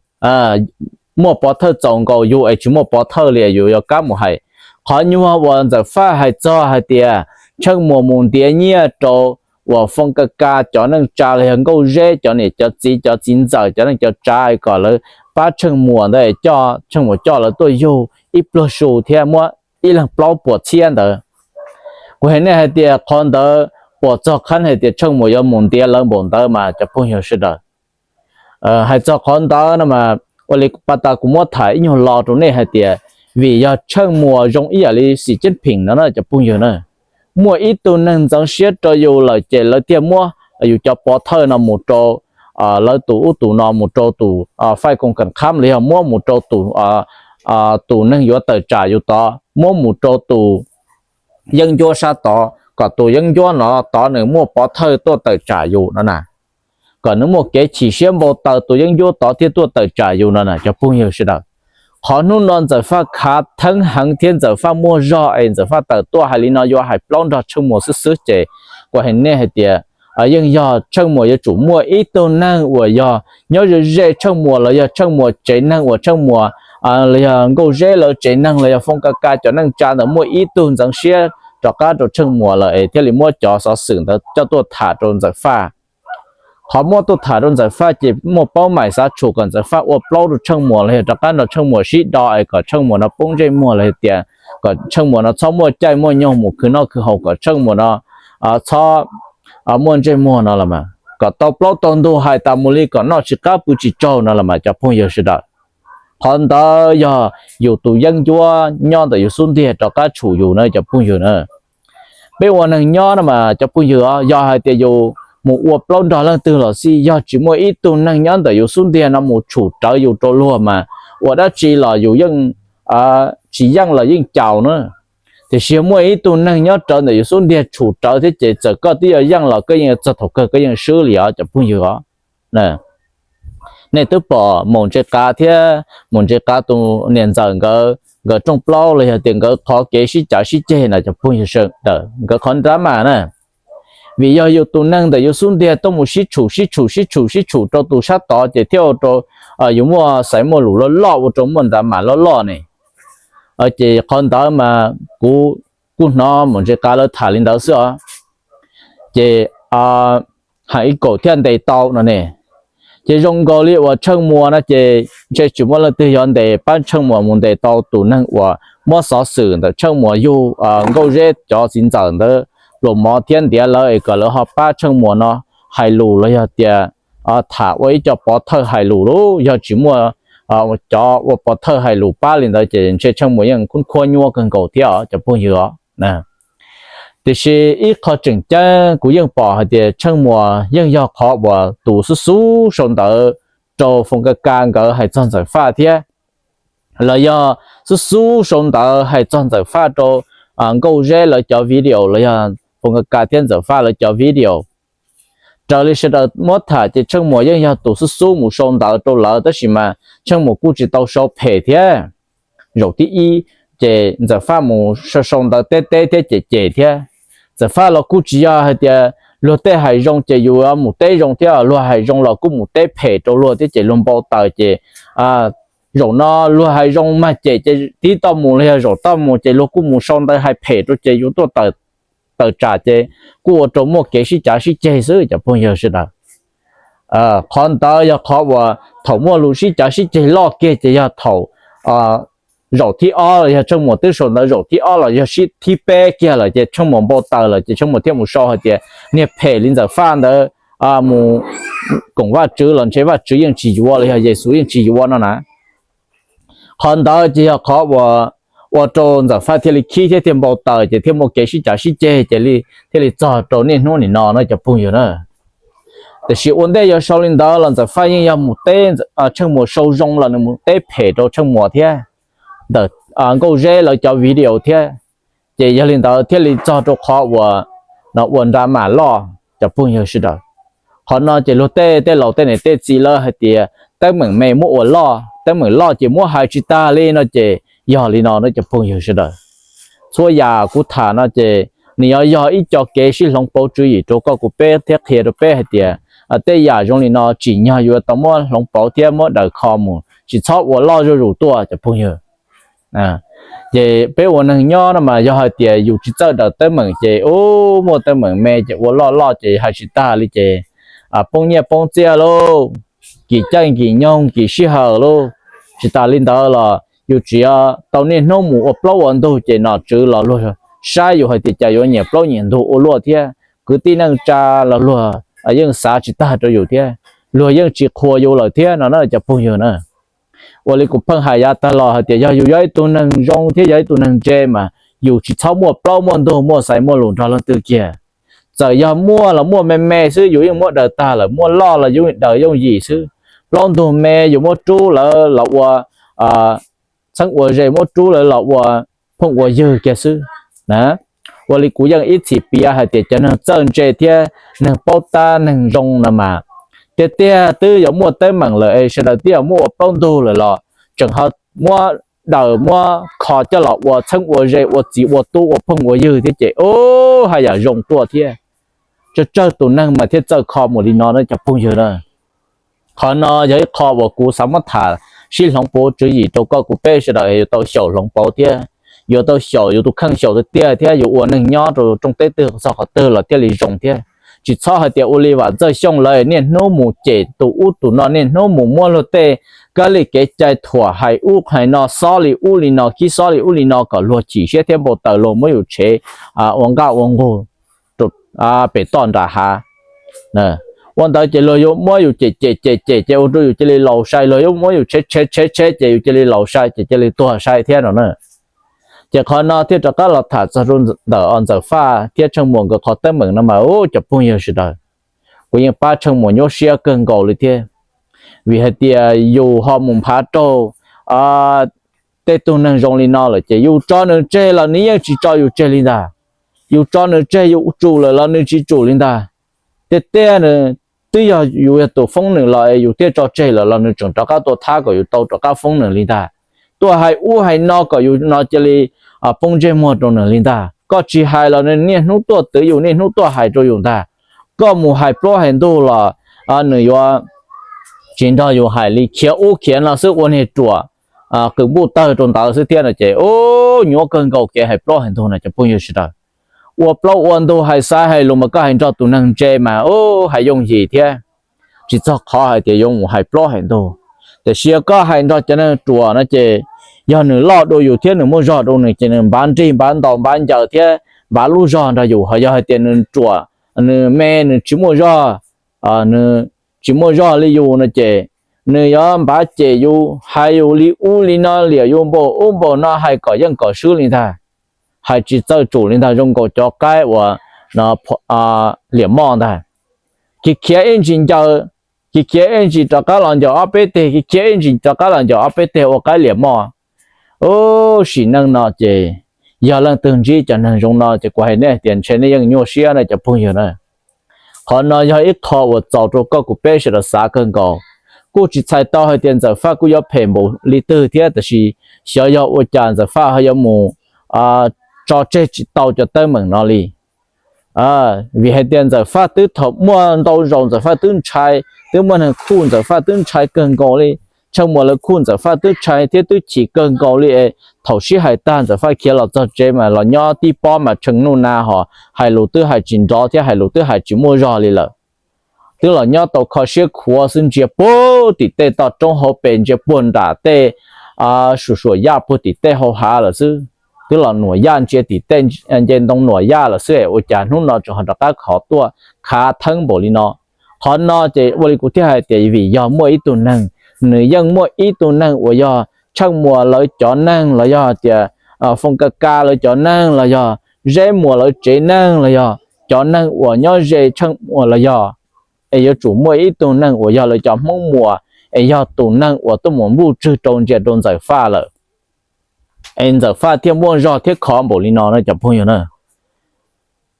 muaj pov thawj txaus nkaus, yus es tsis muaj pov thawj li yus yuav kab mus hais. Qhov nyuag uas Ntxawm Faj hais txog hais tias Tsheej Muas mus ntiav nyiaj rau uas Foob Ka Ka cov neej tsa los yog Nkauj Zeb cov niam cov txiv, cov txiv ntxawm, cov neej cov tsav kom lawv pab Tsheej Muas ntawd es coj Tsheej Muas coj lawv tuaj yug ib pluag su thiab muab ib leeg plaub puas txhiab ntawd. Kuv hais nej hais tias qhov ntawd puas txog qhov hais tias Tsheej Muas yuav mus ntiav lawv npaum ntawd mas cov phooj ywg sawv daws. Hais txog qhov ntawd no mas ua li pas tas kuv muab tham ib nyuag lo rau nej hais tias vim yog Tsheej Muas zoo ib yam li Xi Jinping no na cov phooj ywg na. Muaj ib tug neeg ntxeev siab rau yus lawm ces lawv thiaj muab yus cov pov thawj no mus rau lawv tus ub tus no, mus rau tus fai koos kam khab los yog muab mus rau tus, tus neeg yuav tawm tsam yus tod, muab mus rau tus yeeb ncuab sab tod kom tus yeeb ncuab no tod nws muaj pov thawj tuaj tawm tsam yus no na, kom nws muaj kev chim siab npau taws tus yeeb ncuab tod thiaj tuaj tawm tsam yus no na cov phooj ywg sawv daws. Qhov hnub no Ntxawm Faj khav theeb heev thiab Ntxawm Faj muaj zog es Ntxawm Faj tawm tuaj hais li no yuav hais plaub nrog Tsheej Muas xwb xwb ces kuv hais nej hais tias yeej yog Tsheej Muas yuav tsum muaj ib tug neeg uas yog nyob ze ze Tsheej Muas los yog Tsheej Muas tsev neeg uas Tsheej Muas los yog Nkauj Zeb lawv tsev neeg los yog Foob Ka Ka cov neej tsa ntawd muaj ib tug ntxeev siab rov qab rau Tsheej Muas lawm es thiaj li muab cov xov xwm ntawd coj tuaj tham rau Ntxawm Faj. Qhov muab tuaj tham rau Ntxawm Faj ces muaj paub mais xav tshum kom Ntxawm Faj ua plaub rau Tsheej Muas los yog rov qab nrog Tsheej Muas sib do es kom Tsheej Muas no poob ntsej muag los yog tias kom Tsheej Muas no txhob muaj caij muaj nyoog mus khwv noj khwv haus, kom Tsheej Muas no txhob muaj ntsej muag no los mas kom tau plaub tau ntug hais tas mus li kom noj tsis qab pw tsis tsaug no los mas cov phooj ywg sawv daws. Qhov ntawd yog yus tus yeeb ncuab nyob ntawm yus xub ntiag rov qab tshum yus na cov phooj ywg na. Peb ua neeg nyob no mas cov phooj ywg, yog hais tias yus mus ua plaub nrog leej twg los xij, yog tsis muaj ib tug neeg nyob ntawm yus xub ntiag no mus tshum rawv yus rau luag mas ua dab tsi los yus yeej tsis yeej los yeej caus na. Tiam sis yog muaj ib tug neeg nyob rawv ntawm yus xub ntiag tshum rawv thiab ces txawm koj twb yuav yeej los koj yeej txog thaum kawg koj yeej swb li os cov phooj ywg os. Nej twb pom Maum Ntse Qav thiab Maum Ntse Qav tus niam ntxawm nkawd, nkawd rooj plaub los yog tias nkawd qhov kev sib cav sib ceg na cov phooj ywg sawv daws, nkawd qhov nrab mas na. Vim yog yus tus neeg ntawm yus xub ntiag tuaj mus sib tshum sib tshum sib tshum sib tshum rau tus sab tod ces thiaj ua rau yus muaj xaiv muaj lus loj loj ua rau muaj nrab mas loj loj ne. Ces qhov ntawd mas kuv kuj hnov mus ntsej qab lawv tham li ntawd xwb os. Ces hais ib kaum thiaj ntes tau no ne. Ces zoo nkaus li uas Tsheej Muas no ces ntshe tsis muaj leej twg yuav ntes pab Tsheej Muas mus ntes tau tus neeg uas muab xov xwm ntawm Tsheej Muas yug Nkauj Zeb cov txiv ntxawm ntawd pluas mov thiab ntiav lawv es kom lawv ho pab Tsheej Muas no hais lus los yog tias tham ua ib co pov thawj hais lus lauj. Yog tsis muaj cov ua pov thawj hais lus pab li ntawd ces ntshe Tsheej Muas yeej khuab khuab nyuaj kawg nkaus thiab os cov phooj ywg os. Tiam sis ib qho tseem ceeb kuv yeej pom hais tias Tsheej Muas yeej yog qhov uas tus xub xub sau ntawv rau Foom Ka Ka nkawd hais txog Ntxawm Faj thiab, los yog xub xub sau ntawv hais txog Ntxawm Faj rau Nkauj Zeb lawv cov video los yog Foom Ka Ka thiab Ntxawm Faj lawv cov video. Raws li sawv daws muab tham ces Tsheej Muas yeej yog tus xub xub mus sau ntawv rau lawv tab sis mas Tsheej Muas kuj tsis tau sau phem thiab. Zaum thib ib ces Ntxawm Faj mus sau ntawv teb teb thiab cem cem thiab. Ntxawm Faj los kuj tsis yog hais tias luag tej hais zoo ces yus mus teb zoo thiab, luag hais zoo los kuj mus teb phem rau luag thiab ces luag npau taws ces zaum no luag hais zoo mag cem ces tib toj mus los yog zaum toj mus ces luag kuj mus sau ntawv hais phem rau ces yus tuaj tawm tsam ces kuj ua rau muaj kev sib cav sib ceg xwb cov phooj ywg sawv daws. Qhov ntawd yog qhov uas thaum muaj lus sib cav sib ceg loj kiag ces yog thaum zaum thib ob los yog Tsheej Muas twb sau ntawv zaum thib ob los yog thib peb kiag lawm ces Tsheej Muas npau taws lawm ces Tsheej Muas thiaj mus sau hais tias niag phem li Ntxawm Faj ntawd mus koom Vajtswv los ntshe Vajtswv yeej tsis yuav los yog Yexus yeej tsis yuav no na. Qhov ntawd ces yog qhov uas ua rau Ntxawm Faj thiaj li khib thiab thiaj npau taws ces thiaj muaj kev sib cav sib ceg ces thiaj li txog rau niaj hnub nim no na cov phooj ywg na. Tiam sis ua ntej yuav sau li ntawd los Ntxawm Faj yeej yog mus teb Tsheej Muas sau zoo los nws mus teb phem rau Tsheej Muas thiab ntawm Nkauj Zeb lawv cov video thiab. Ces yog li ntawd thiaj li txog rau qhov uas no ua nra mam loj cov phooj ywg sawv daws. Qhov no ces luag tej tej laus tej niam tej txiv lawv hais tias teeb meem me muab ua loj, teeb meem loj ces muab hais tsis tag li no ces yog li no na cov phooj ywg sawv daws. Txhua yam kuv tham no ces nws yuav yog ib co kev sib hloov pauv tswv yim rau koj kuv peb thiab qhia rau peb hais tias tej yam zoo li no tsim nyog yuav tau muab hloov pauv thiab muab daws kho mus tsis txhob ua loj zuj zus tuaj cov phooj ywg. Ces peb ua neeg nyob no mas yog hais tias yus tsis txawj daws teeb meem ces ub muaj teeb meem me ces ua loj loj ces hais tsis tag li ces poob nyiaj poob txiaj lauj, kim caij kim nyoog kim sij hawm lauj. Tsis tas li ntawd los yus tsis tau niaj hnub mus ua plaub ua ntug ces nom tswv los luag saib yus hais tias cas yuav nyiam plaub nyiam ntug ua luaj thiab, kwv tij neej tsa los luag yeej xav tsis tag rau yus thiab, luag yeej tsis qhuas yus lawm thiab no na cov phooj ywg na. Ua li kuv pheej hais yav tag los hais tias yog yus yog ib tug neeg zoo thiab yog ib tug neeg ntse mas yus tsis txhob muaj plaub muaj ntug muaj xaiv muaj lus nrog leej twg kiag. Txawm yog muaj los muaj me me xwb yus yeej muab daws tag lawm, muaj loj los yus daws yooj yim xwb. Plaub ntug me yus muab rub lawv los ua txheeb ua ze, muab rub lawv los ua phooj ua ywg kiag xwb na. Ua li kuv yeej ib txhis piav hais tias cov neeg txawj ntse thiab neeg paub tab neeg zoo no mas tiag tiag twb yuav muaj teeb meem lawm es sawv daws twb yuav muab ua plaub ntug lawm los tseem ho muab daws muab kho coj los ua txheeb ua ze ua txiv ua tub ua phooj ua ywg thiab ces ub haj yam zoo tuaj thiab. Tsawg tsawg tus neeg mas thiaj txawj kho mus li no na cov phooj ywg na. Qhov no yog ib qho uas kuv xav muab tham sib hloov pauv tswv yim rau koj kuv peb sawv daws yuav tau xyaum hloov pauv thiab yuav tau xyaum yus tus kheej xyaum tiag tiag thiab yus ua neeg nyob rau rooj teb twg txog qhov twg los thiaj li zoo thiab. Tsis txhob hais tias ua li Vam Txawj Xyooj lawv niaj hnub mus cem tus ub tus no, niaj hnub mus muab luag tej kab li kev cai thuam hais ub hais no, xob li ub li no, khib xob li ub li no kom luag chim siab thiab npau taws, luag muab yus tshev ua nqaj ua nqug pem toj nram hav. Ua ntawd ces luag yuav muab yus cem cem cem cem ces ua rau yus cia li laus sai, luag yuav muab yus tshev tshev tshev tshev ces yus cia li laus sai ces cia li tuag sai thiab no na. Ces qhov no thiaj rov qab los tham txog rau ntawm Ntxawm Faj thiab Tsheej Muas nkawd qhov teeb meem no mas ub cov phooj ywg sawv daws, kuv yeej pab Tsheej Muas nyuaj siab kawg nkaus li thiab. Vim hais tias yus ho mus nphav raug tej tug neeg zoo li no lawm ces yus tso nws tseg los nws yeej tsis tso yus tseg li ntag. Yus tso nws tseg yus tsum lawm los nws tsis tsum li ntag. Tiag tiag nws twb yog yus yog tus foob nws los es yus thiaj tso tseg lawm los nws tseem rov qab tuaj thab kom yus tau rov qab foob nws li ntag. Tuaj hais ub hais no kom yus no cia li poob ntsej muag rau nws li ntag. Koj tsis hais los nws niaj hnub tuaj twv yus, niaj hnub tuaj hais rau yus ntag. Koj mus hais plaub hais ntug los nws yuav tsis nrog yus hais li, khiav ub khiav no xwb ua niag ruam. qws npuj tawg rau ntawd xwb thiab no ces ub, nyuaj kawg nkaus kev hais plaub hais ntug no cov phooj ywg sawv daws. Ua plaub ua ntug hais xaiv hais lus mas koj hais nrog tus neeg ntse mas ub hais yooj yim thiab, tsis txog qhov hais tias yuav mus hais plaub hais ntug. Tiam sis yog koj hais nrog cov neeg ruam no ces yog nws loj dua yus thiab nws muaj zog dua nws ces nws npav nrig npav ntaus npav ncaws thiab npav lub zog nrog yus. Ho yog hais tias nws ruam, nws me, nws tsis muaj zog, nws tsis muaj zog li yus no ces nws yuav npav cem yus, hais yus li ub li no, liam yus npaum ub npaum no, hais kom yeej kom swb li ntag, hais tsis txawj tsum li ntag, zoo nkaus cov qaib uas liam moj ntag. Khiav khiav ib ntsis ncaws, khiav khiav ib ntsis rov qab los ncaws ob peb teg, khiav khiav ib ntsis rov qab los ncaws ob peb teg ua qaib liam moj. Ub, sim neej no ces yog leej twg ntsib cov neeg zoo no ces kuv hais nej tias ntshe nej yeej nyuaj siab na cov phooj ywg na. Qhov no yog ib qho uas txaus rau koj kuv peb sawv daws xav kawg nkaus. Kuj tsis txhais tau hais tias Ntxawm Faj kuj yuav phem npaum li twg thiab, tab sis xyov yog ua cas Ntxawm Faj ho yuav mus tso tseg tsis tau cov teeb meem no li. Vim hais tias Ntxawm Faj twb thaum muaj ntau zaus Ntxawm Faj twb ntshai, twb muaj neeg khuj Ntxawm Faj twb ntshai kawg nkaus li. Tsheej Muas lawv khuj Ntxawm Faj twb ntshai thiab twb chim kawg nkaus li es thaum sib hais tag Ntxawm Faj khiav los txog tsev mas los nyob tib pob mas tsheej nuj na hos hais lus twb hais tsis nrov thiab hais lus twb hais tsis muaj zog li lawm. Twb los nyob tau kho siab khuav xwb, ntsia puag tim tej toj roob hauv pes, ntsia puag nram tej suam suam yaj puag tim tej hau hav lawm xwb. Twb los nuam yaj ntsia tim tej nce ntoo nuam yaj lawm xwb es ua cas hnub no tseem ho rov qab khov tuaj khav theeb npaum li no. Qhov no ces ua li kuv thiaj hais tias vim yog muaj ib tug neeg, nws yeej muaj ib tug neeg uas yog Tsheej Muas lawv cov neeg los yog tias Foom Ka Ka lawv cov neeg los yog Zeb Muas lawv tsev neeg los yog cov neeg uas nyob ze Tsheej Muas los yog, es yuav tsum muaj ib tug neeg uas yog lawv cov Hmoob Muas es yog tus neeg uas tuaj mus npuj tswg rau ntsia rau Ntxawm Faj lawm, es Ntxawm Faj thiaj muaj zog thiab khov npaum li no na cov phooj ywg na.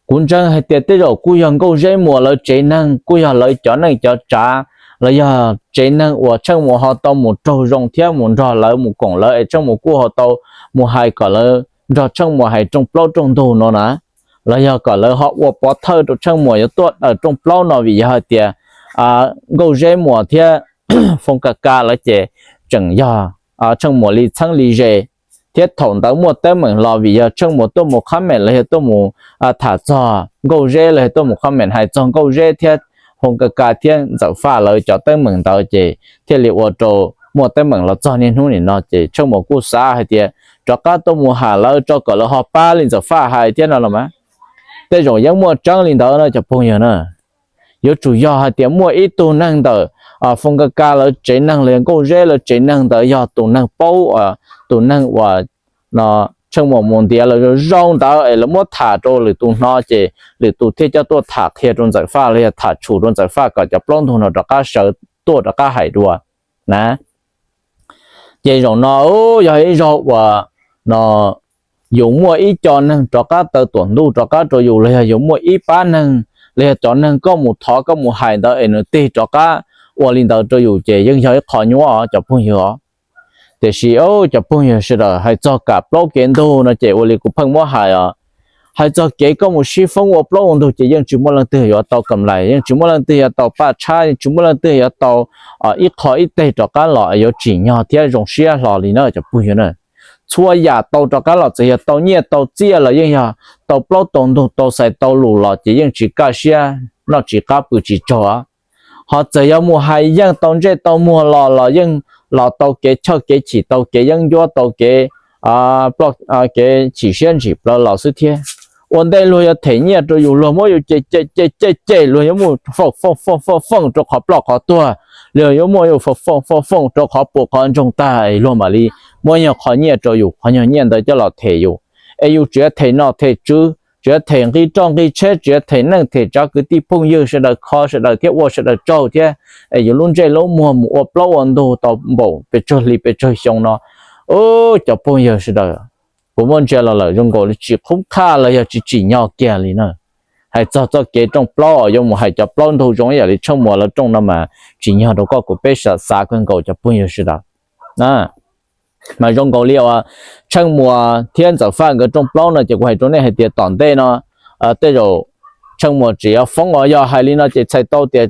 Kuv ntseeg hais tias tej zaum kuj yog Nkauj Zeb Muas lawv tsev neeg, kuj yog lawv cov neej cov tsav los yog tsev neeg uas Tsheej Muas ho tau mus raug zoo thiab mus nrog lawv mus koom lawv es Tsheej Muas kuj ho tau mus hais kom lawv nrog Tsheej Muas hais rooj plaub rooj ntug no na, los yog kom lawv ho ua pov thawj rau Tsheej Muas yuav tuaj daws rooj plaub no vim yog hais tias Nkauj Zeb Muas thiab Foom Ka Ka lawv ces tseem yog Tsheej Muas li txheeb li ze, thiab thaum ntawd muaj teeb meem los vim yog Tsheej Muas tuaj mus comment los yog tuaj mus tham txog Nkauj Zeb los yog tuaj mus comment hais txog Nkauj Zeb thiab Foom Ka Ka thiab Ntxawm Faj lawv cov teeb meem ntawd ces thiaj li ua rau muaj teeb meem los txog niaj hnub nim no ces Tsheej Muas kuj xav hais tias rov qab tuaj mus tham lawv tso kom lawv ho pab li Ntxawm Faj hais thiab no los mas. Tej zaum yeej muaj tseeb li ntawd no cov phooj ywg na. Yuav tsum yog hais tias muaj ib tug neeg ntawm Foom Ka Ka lawv tsev neeg los yog Nkauj Zeb lawv tsev neeg ntawd yog tus neeg paub, tus neeg uas Tsheej Muas mus ntiav lawv zoo ntawd es lawv muab tham rau lwm tus hnov ces lwm tus thiaj coj tuaj tham qhia rau Ntxawm Faj los yog tham tshum rau Ntxawm Faj kom cov plaub ntug no rov qab sawv tuaj rov qab hais dua na. Ces zaum no yog ib zaug uas no yus muaj ib co neeg rov qab taw tuam ntuj rov qab rau yus los yog yus muaj ib pab neeg los yog cov neeg koj mus thov koj mus hais ntawd es nws tig rov qab ua li ntawd rau yus ces yeej yog ib qho nyuaj os cov phooj ywg os. Tiam sis cov phooj ywg sawv daws, hais txog kam plaub kev ntug no ces ua li kuv pheej muab hais os, hais txog kev koj mus sib foob ua plaub ua ntug ces yeej tsis muaj leej twg yuav tau kam lais, yeej tsis muaj leej twg yuav tau paj tshab, yeej tsis muaj leej twg yuav tau ib qho ib teg rov qab los yuav tsim nyog thiab zoo siab hlo li na cov phooj ywg na. Txhua yam tau rov qab los txawm yog tau nyiaj tau txiaj los yeej yog tau plaub tau ntug tau xais tau lus los ces yeej tsis kaj siab noj tsis qab pw tsis tsaug. Ho txawm yog mus hais yeej tau ntsej tau muag los los yeej los tau kev chawj kev chim tau kev yeeb ncuab tau kev kev chim siab ntsim plaws los xwb thiab. Ua ntej luag yuav them nyiaj rau yus luag muab yus cem cem cem cem luag yuav mus foom foom foom foom foom rau qhov ploj qhov tuag, luag yuav muab yus foom foom foom foom rau qhov puas qhov ntsoog tag luag mam li muab nyuag qho nyiaj rau yus, qhov nyuag nyiaj ntawd coj los them yus. Es yus tseem yuav them nom them tswv, tseem yuav them nqi roj nqi tsheb, tseem yuav them neej them tsav kwv tij phooj ywg sawv daws kho sawv daws thiab ua sawv daws tsaug thiab, es yus lub ntsej lub muag mus ua plaub ua ntug tau npaum pes tsawg hli pes tsawg xyoo no. Cov phooj ywg sawv daws, kuv muab ntsia los lawm zoo nkaus li tsis qhub qhaj los yog tsis tsim nyog kiag li na. Hais txog txoj kev rooj plaub yuav mus hais cov plaub ntug zoo ib yam li Tsheej Muas lawv rooj no mas tsim nyog rau koj kuv peb xav kawg nkaus cov phooj ywg sawv daws. Mas zoo nkaus li uas Tsheej Muas thiab Ntxawm Faj nkawd rooj plaub no ces kuv hais rau nej hais tias tom ntej no tej zaum Tsheej Muas tseem yuav foob os, yog hais li no ces txhais tau tias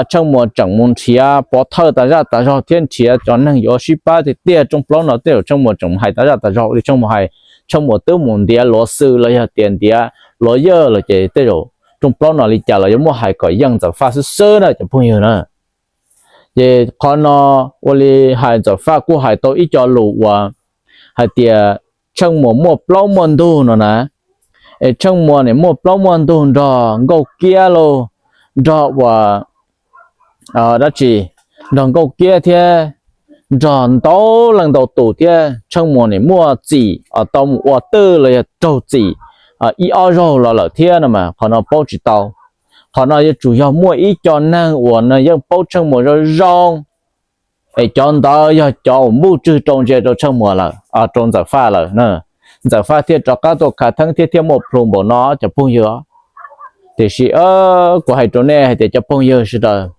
Tsheej Muas tseem mus nrhiav pov thawj tas zaj tas zog thiab nrhiav cov neeg yuav sib pab tiag tiag rooj plaub no tej zaum Tsheej Muas tseem mus hais tas zaj tas zog li Tsheej Muas hais. Tsheej Muas twb mus ntiav luav xwm los yog tias ntiav luav yawj los ces tej zaum rooj plaub no li cas los yuav muaj hais kom yeej Ntxawm Faj xwb xwb na cov phooj ywg na. Ces qhov no ua li hais Ntxawm Faj kuj hais tau ib co lus uas hais tias Tsheej Muas muaj plaub muaj ntug no na. Es Tsheej Muas nim muaj plaub muaj ntug nrog Nkauj Kiab lauj, nrog uas dab tsi, nrog Nkauj Kiab thiab nrog ntau leej ntau tus thiab Tsheej Muas nim muaj txim tau mus ua twj los yog raug txim ib ob zaug los lawm thiab no mas qhov no paub tsis tau. Qhov no yuav tsum yog muaj ib co neeg uas nws yeej paub Tsheej Muas zoo zoo, es cov ntawd yog cov uas npuj tswg rau ntse rau Tsheej Muas lawm, rau Ntxawm Faj lawm na. Ntxawm Faj thiaj rov qab tuaj khav theeb thiab thiaj muaj plhu npaum no cov phooj ywg. Tiam sis kuv hais rau nej hais tias cov phooj ywg sawv daws,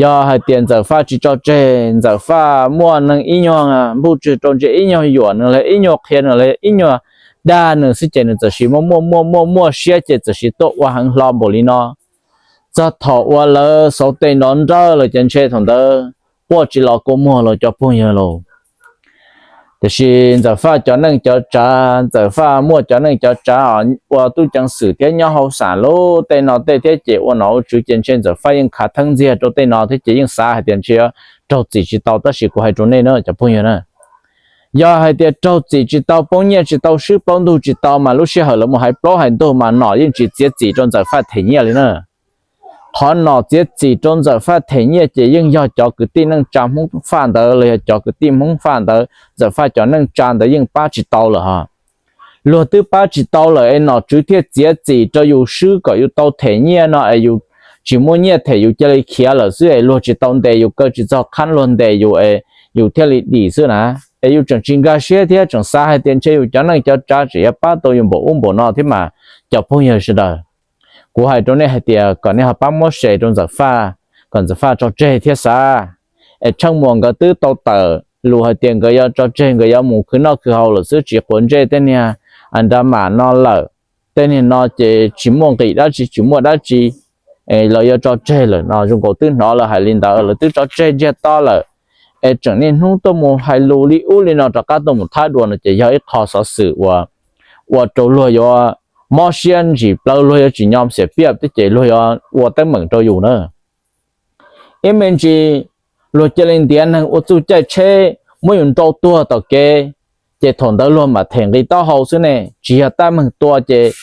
yog hais tias Ntxawm Faj tsis tso tseg, Ntxawm Faj muaj neeg ib nyuag npuj tswg rau ntse ib nyuag yuam nws los ib nyuag qhia nws los ib nyuag dag nws xwb ces nws txawm sis muaj muaj muaj muaj muaj siab ces txawm sis tuaj ua heev hlo npaum li no. Txog thaum uas lawv xauv tes nrov nrawj lawm ces ntshe thaum ntawd quaj tsis los kua muag los cov phooj ywg lauj. Tiam sis Ntxawm Faj cov neej cov tsav, Ntxawm Faj muaj cov neej cov tsav ua tub ceev xwm thiab nyob hauv xam lub tej no tej thiab ces ua nom ua tswv ces ntshe Ntxawm Faj yeej khav theeb ntxiag rau tej no thiab ces yeej xav hais tias ntshe raug txim tsis tau tab sis kuv hais rau nej na cov phooj ywg na, yog hais tias raug txim tsis tau, poob nyiaj tsis tau, swb plaub ntug tsis tau mas lub sij hawm lawv mus hais plaub hais ntug mas nom yeej tsis txiav txim rau Ntxawm Faj them nyiaj li na. Qhov nom txiav txim rau Ntxawm Faj them nyiaj ces yeej yog cov kwv tij neej tsa Hmoob Faj ntawd los yog cov kwv tij Hmoob Faj ntawd, Ntxawm Faj cov neej tsa ntawd yeej pab tsis tau lawm hos. Luag twb pab tsis tau lawm es nom tswv thiaj txiav txim rau yus swb kom yus tau them nyiaj no es yus tsis muaj nyiaj them yus cia li khiav lawm xwb es luag tsis tau ntes yus, kaw tsis txog qhab luag ntes yus es yus thiaj li dim xwb na. Es yus tseem tsis nkag siab thiab tseem xav hais tias ntshe yus cov neej cov tsav tseem yuav pab tau yus npaum ub npaum no thiab mas cov phooj ywg sawv daws. Kuv hais rau nej hais tias kom nej ho pab muab share rau Ntxawm Faj, kom Ntxawm Faj tso tseg thiab xav. Es Tsheej Muas nkawd twb tau tawm lus hais tias nkawd yuav tso tseg, nkawd yuav mus khwv noj khwv haus lawm xwb, tsis quav ntsej tej niag nra mam no lawm. Tej niag no ces tsis muaj nqis dab tsi, tsis muaj dab tsi, lawv yuav tso tseg lawm no. Zoo nkaus twb hnov lawv hais li ntawd, lawv twb tso tseg ntsiag to lawm. Es tseem niaj hnub tuaj mus hais lus li ub li no rov qab tuaj mus thab dua no ces yog ib qho xov xwm uas ua rau luag yuav mob siab ntsim plaws, luag yuav tsis nyom xiam piaj thiab ces luag yuav ua teeb meem rau yus na. Ib me ntsis luag cia li ntiav neeg ua txuj caij tsheb muab yus nrau tuag tom kev, ces thaum ntawd luag mam them nqi taub hau xwb ne. Tsis yog tab meeg tua ces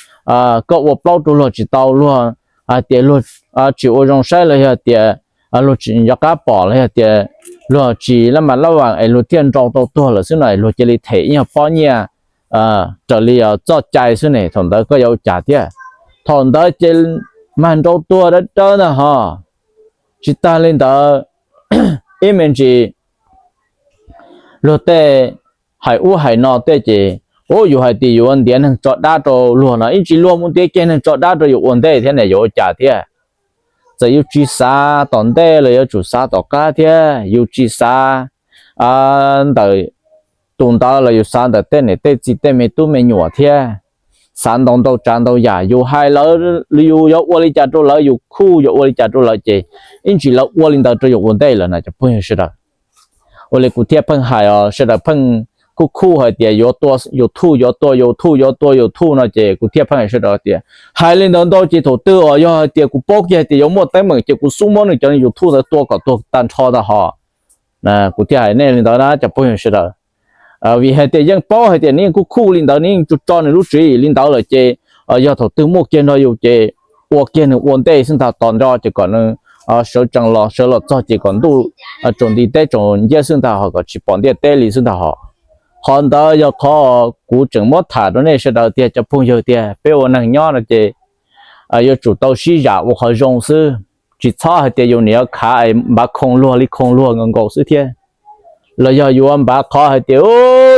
koj ua plaub rau luag tsis tau, luag hais tias luag tsis ua zoo saib los yog tias luag tsis nco qab pom los yog tias luag tsis laj mas laj vam es luag thiaj nrau tau tuag lawm xwb no es luag cia li them ib nyuag pob nyiaj raws li txoj cai xwb ne, thaum ntawd koj yuav ua cas thiab? Thaum ntawd ces mag nrau tuag dawb dawb ntag hos. Tsis tag li ntawd, ib me ntsis luag tej hais ub hais no tej ces, ub, yus hais tias yus ua ntiav neeg tso dab rau luag no ib ntsis luag mus ntiav kiag neeg tso dab rau yus ua ntej thiab ne, yuav ua cas thiab? Txawm yus tsis xav tom ntej los yuav tsum xav tom qab thiab, yus tsis xav ntawm tus ntawd los yus xav ntawm tej niam tej txiv tej me tub me nyuam thiab. Xav ntau ntau tsav ntau yam, yus hais lawv, yus yuav ua li cas rau lawv, yus khuj yuav ua li cas rau lawv ces ib ntsis lawv ua li ntawd rau yus ua ntej lawm na cov phooj ywg sawv daws. Ua li kuv thiaj pheej hais os, sawv daws pheej khuj khuj hais tias yuav tua YouTube, yuav tua YouTube, yuav tua YouTube no ces kuv thiaj pheej hais sawv daws tias hais li ntawd ntau ces thaum twg os yog hais tias kuv paub kiag hais tias yuav muaj teeb meem ces kuv xub muab nws cov YouTube ntawd tua kom tuag tag nrho ntag hos. Kuv thiaj hais nej li ntawd na cov phooj ywg sawv daws. Vim hais tias yeej paub hais tias nws yeej khuj khuj li ntawd, nws yeej tso nws lub tswv yim li ntawd lawm ces yog thaum twg muaj kiag nrog yus ces ua kiag nws ua ntej xwb ntag, tos nrho ces kom nws sawv tsees los, sawv los txog ces kom ntuj tsaus nti teb tsaus nciab xwb ntag hos, kom tsis pom ntiaj teb li xwb ntag hos. Qhov ntawd yog qhov kuv tseem muab tham rau nej sawv daws tiag cov phooj ywg tiag. Peb ua neeg nyob no ces yuav tsum tau sib zam ua qhov zoo xwb, tsis txhob hais tias yus nim yuav khav es npav khoo luag li khoo luag nkaus nkaus xwb thiab, los yog yuav npav qhov hais tias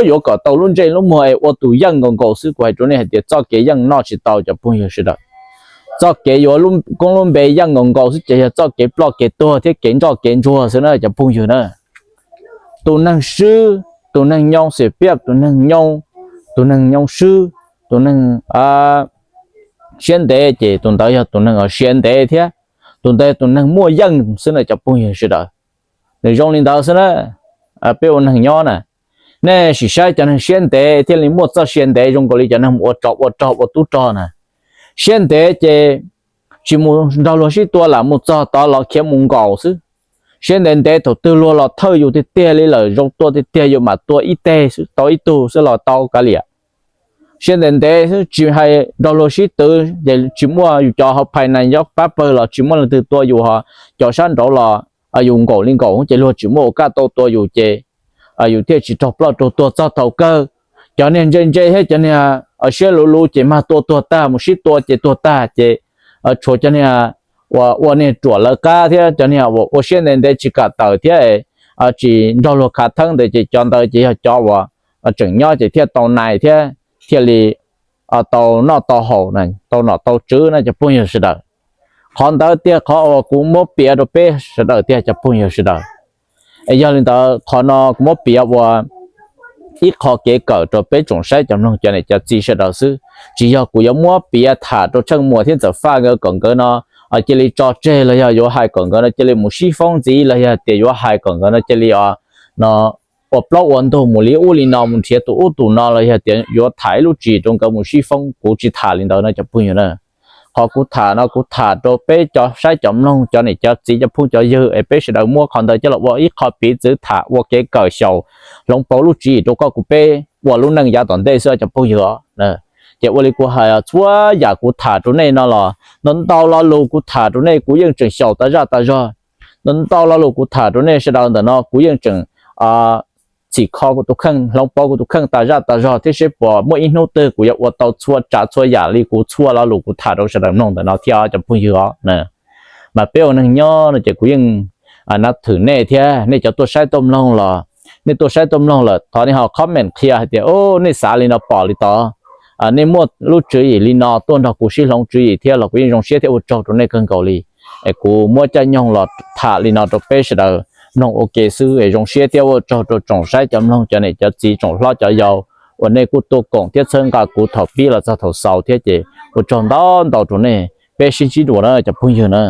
yuav kom tau lub ntsej lub muag es ua tus yeej nkaus nkaus xwb. Kuv hais rau nej hais tias txoj kev yeej noj tsis tau cov phooj ywg sawv daws. Txoj kev yuav koob lub npe yeej nkaus nkaus xwb ces yog txoj kev ploj kev tuag thiab kev ntsoj kev ntsuag xwb na cov phooj ywg na. Tus neeg swb, tus neeg nyoo xiam piaj, tus neeg nyoo, tus neeg nyoo swb, tus neeg siab ntev ces tus ntawd yog tus neeg uas siav ntev thiab. tus ntawd tus neeg muaj yeej xwb na cov phooj ywg sawv daws. Nws zoo li ntawd xwb na, peb ua neeg nyob na, nej sim saib cov neeg siab ntev thiaj li muaj txoj sia ntev zoo nkaus li cov neeg mus ua tsov ua rog ua tub rog na. Siab ntev ces tsis mus nrog luag sib tua lam mus txog tod los khiav mus nkaum xwb. Siab ntev ntev thaum twg luag los thawj yus tiag tiag li lawm, zoo tua tiag tiag yus mam tua ib teg xwb, tau ib tug xwb los tau kav liam. Siab ntev ntev xwb tsis hais nrog luag sib twv ces tsis muaj yus cov hauv phais na nyob pab pawg los tsis muaj leej twg tua yus ho, cov sab nraud los yus nkaum li nkaum ces luag tsis muaj ua kaj tau tua yus ces yus thiaj tsis raug ploj raug tuag txog thaum kawg. Cov niag ntse ntse thiab cov niag siab luv luv ces mag tua tuag tag, mus sib tua ces tuag tag ces tshuav cov niag ua niag ruam lawv qab thiab cov niag ua siab ntev ntev tsis kam tawm thiab tsis nrog luag khav theeb ntawd ces cov ntawd ces yog cov uas tseem nyob ces thiaj tau nais thiab thiaj li tau noj tau haus, tau nom tau tswv na cov phooj ywg sawv daws. Qhov ntawd tiag qhov uas kuv muab piav rau peb sawv daws tiag cov phooj ywg sawv daws. Es yog li ntawd qhov no kuv muab piav ua ib qho kev kawm rau peb tsoom saib cov mloog cov niam cov txiv sawv daws xwb. Tsis yog kuv yuav muab piav tham rau Tsheej Muas thiab Ntxawm Faj nkawd kom nkawd no cia li tso tseg los yog yuav hais kom nkawd no cia li mus sib foob ntxiv los yog tias yuav hais kom nkawd no cia li no ua plaub ua ntug mus li ub li no mus nrhiav tus ub tus no los yog tias yuav tham ib lub tswv yim rau nkawd mus sib foob. Kuv tsis tham li ntawd no cov phooj ywg na. Qhov kuv tham no kuv tham rau peb cov saib cov mloog cov niam cov txiv cov phooj cov ywg es peb sawv daws muab qhov ntawd coj los ua ib qho piv txwv tham ua kev kawm xyaum hloov pauv lub tswv yim rau koj kuv peb ua lub neej yav tom ntej xwb cov phooj ywg. Ces ua li kuv hais txhua yam kuv tham rau nej no los ntau ntau lo lus kuv tham rau nej kuv yeej tseem xyaum tas zaj tas zog. Ntau ntau lo lus kuv tham rau nej sawv daws ntawm no kuv yeej tseem txhim kho kuv tus kheej, hloov pauv kuv tus kheej tas zaj tas zog thiab seb puas muaj ib hnub twg kuv yuav ua tau txhua tsav txhua yam li kuv txhua lo lus kuv tham rau sawv daws mloog ntawm no thiab cov phooj ywg os. Mas peb ua neeg nyob no ces kuv yeej nab thwm nej thiab nej cov tuaj saib tuaj mloog los nej tuaj saib tuaj mloog lawm thov nej ho comment qhia hais tias nej xav li no pom li tod. Nej muaj lub tswv yim li no tuaj nrog kuv sib hloov tswv yim thiab los kuv yeej zoo siab thiab ua tsaug rau nej kawg nkaus li. Es kuv muab caij nyoog los tham li no rau peb sawv daws mloog ua ke xwb es zoo siab thiab ua tsaug rau tsoom saib cov mloog cov niam cov txiv tsoom hlob cov yau uas nej kuj tuaj koom thiab txhawb nqa kuv thaum pib los txog thaum xaus thiab ces ua tsaug ntau ntau rau nej. Peb sib ntsib dua na cov phooj ywg na.